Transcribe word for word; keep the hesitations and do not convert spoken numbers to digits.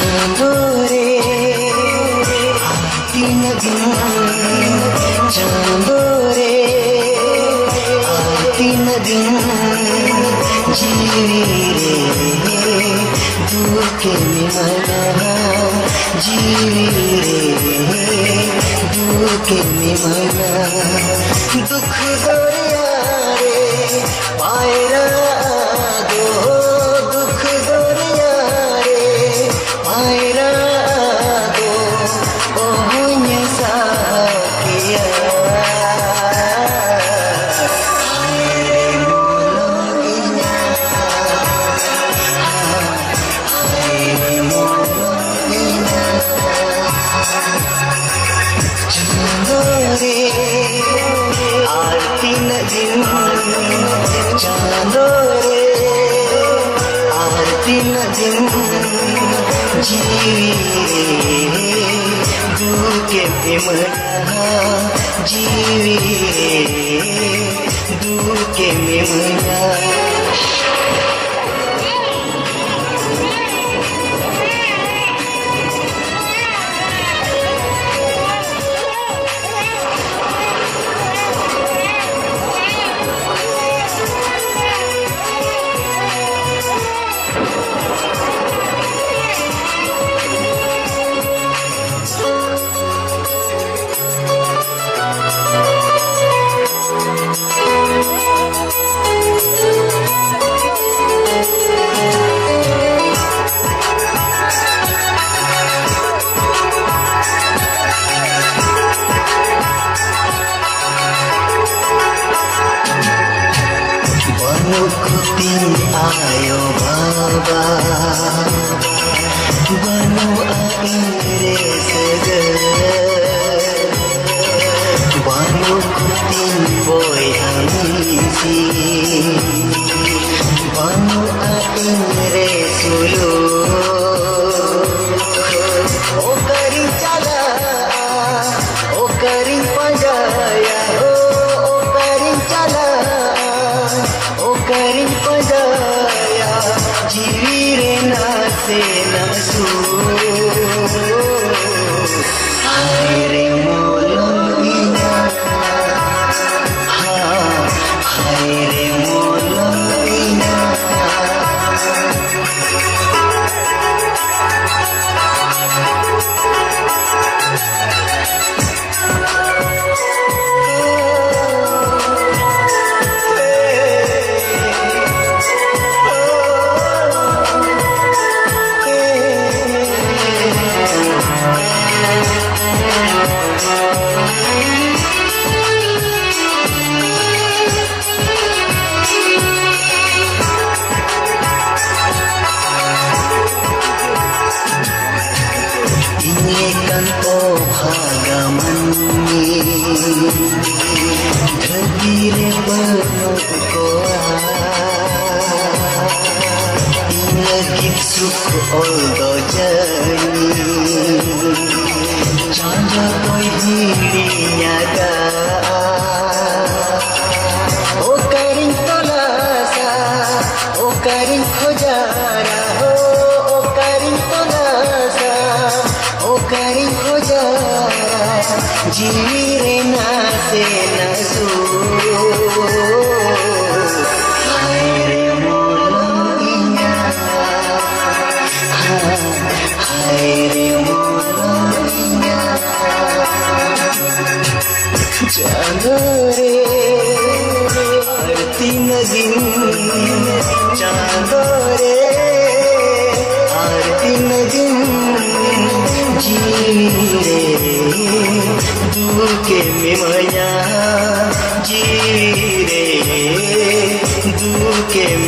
ᱪᱟᱸᱫᱳ ᱨᱮ ᱟᱨ ᱛᱤᱱᱟᱹᱜ ᱫᱤᱱ, ᱪᱟᱸᱫᱳ ᱨᱮ ᱟᱨ ᱛᱤᱱᱟᱹᱜ ᱫᱤᱱ, ᱡᱤᱣᱤ ᱨᱮ ᱫᱩᱠᱮᱢ ᱮᱢᱟᱹᱧᱟ, ᱡᱤᱣᱤ ᱨᱮ ᱫᱩᱠᱮᱢ ᱮᱢᱟᱹᱧᱟ᱾ ᱫᱩᱠ ᱫᱚᱨᱭᱟ ᱨᱮ ᱯᱟᱭᱨᱟ ᱫᱚ, ᱫᱩᱠ ᱫᱚᱨᱭᱟ ᱨᱮ ᱯᱟᱭᱨᱟ ᱫᱚ ᱚᱦᱚᱧ ᱥᱟᱦ ᱠᱮᱭᱟ᱾ ᱦᱟᱭ ᱨᱮ ᱢᱚᱞᱚᱝ ᱤᱧᱟ, ᱦᱟᱭ ᱨᱮ ᱢᱚᱞᱚᱝ ᱤᱧᱟ᱾ ᱪᱟᱸᱫᱳ ᱨᱮ ᱟᱨ ᱛᱤᱱᱟᱹᱜ ᱫᱤᱱ, ᱪᱟᱸᱫᱳ ᱨᱮ ᱟᱨ ᱛᱤᱱᱟᱹᱜ ᱫᱤᱱ, ᱡᱤᱣᱤ ᱨᱮ ᱫᱩᱠᱮᱢ ᱮᱢᱟᱹᱧᱟ, ᱡᱤᱣᱤ ᱨᱮ ᱫᱩᱠᱮᱢ ᱮᱢᱟᱹᱧᱟ᱾ ᱵᱟᱹᱱᱩᱜ ᱠᱚᱛᱤᱧ ᱟᱭᱳ ᱵᱟᱵᱟ, ᱵᱟᱹᱱᱩᱜᱼᱟ ᱤᱧ ᱨᱮ ᱥᱟᱹᱜᱟᱹᱭ, ᱵᱟᱹᱱᱩᱜ ᱠᱚᱛᱤᱧ ᱵᱚᱭᱦᱟ ᱢᱤᱥᱤ, ᱵᱟᱹᱱᱩᱜᱼᱟ ᱤᱧ ᱨᱮ ᱥᱩᱞᱩᱠ᱾ ᱚᱠᱟᱨᱤᱧ ᱪᱟᱞᱟᱜᱼᱟ, ᱚᱠᱟᱨᱤᱧ ᱯᱟᱸᱡᱟᱭᱟ ᱦᱳ, ᱚᱠᱟᱨᱤᱧ ᱪᱟᱞᱟᱜᱼᱟ, ᱚᱠᱟᱨᱤᱧ ᱯᱟᱸᱡᱟᱭᱟ ᱡᱤᱣᱤ ᱨᱮ ᱱᱟᱥᱮᱱᱟᱜ ᱥᱩᱠ᱾ ᱚᱞ ᱫᱚ ᱡᱟᱹᱱᱤᱡ ᱪᱟᱸᱫᱚ ᱫᱚᱭ ᱦᱤᱲᱤᱧ ᱟᱠᱟᱫᱼᱟ᱾ ᱚᱠᱟᱨᱤᱧ ᱛᱚᱞᱟᱥᱟ, ᱚᱠᱟᱨᱤᱧ ᱠᱷᱚᱡᱟᱨᱟ, ᱦᱳ, ᱚᱠᱟᱨᱤᱧ ᱛᱚᱞᱟᱥᱟ, ᱚᱠᱟᱨᱤᱧ ᱠᱷᱚᱡᱟᱨᱟ, ᱡᱤᱣᱤ ᱨᱮ ᱱᱟᱥᱮ ᱱᱟᱥᱩ᱾ ᱦᱟᱭ ᱨᱮ ᱢᱚᱞᱚ ᱤᱧᱟ, ᱦᱟᱭ ᱨᱮ ᱢᱚᱞᱚ ᱤᱧᱟ᱾ ᱪᱟᱸᱫᱚ ᱨᱮ ᱟᱨ ᱛᱤᱱᱟᱹᱜ ᱫᱤᱱ, ᱪᱟᱸᱫᱚ ᱨᱮ ᱟᱨ ᱛᱤᱱᱟᱹᱜ ᱫᱤᱱ, ᱡᱤᱣᱤ ᱨᱮ ᱫᱩᱠᱮᱢ ᱮᱢᱟᱹᱧᱟ, ᱡᱤᱣᱤ ᱨᱮ ᱫᱩᱠᱮᱢ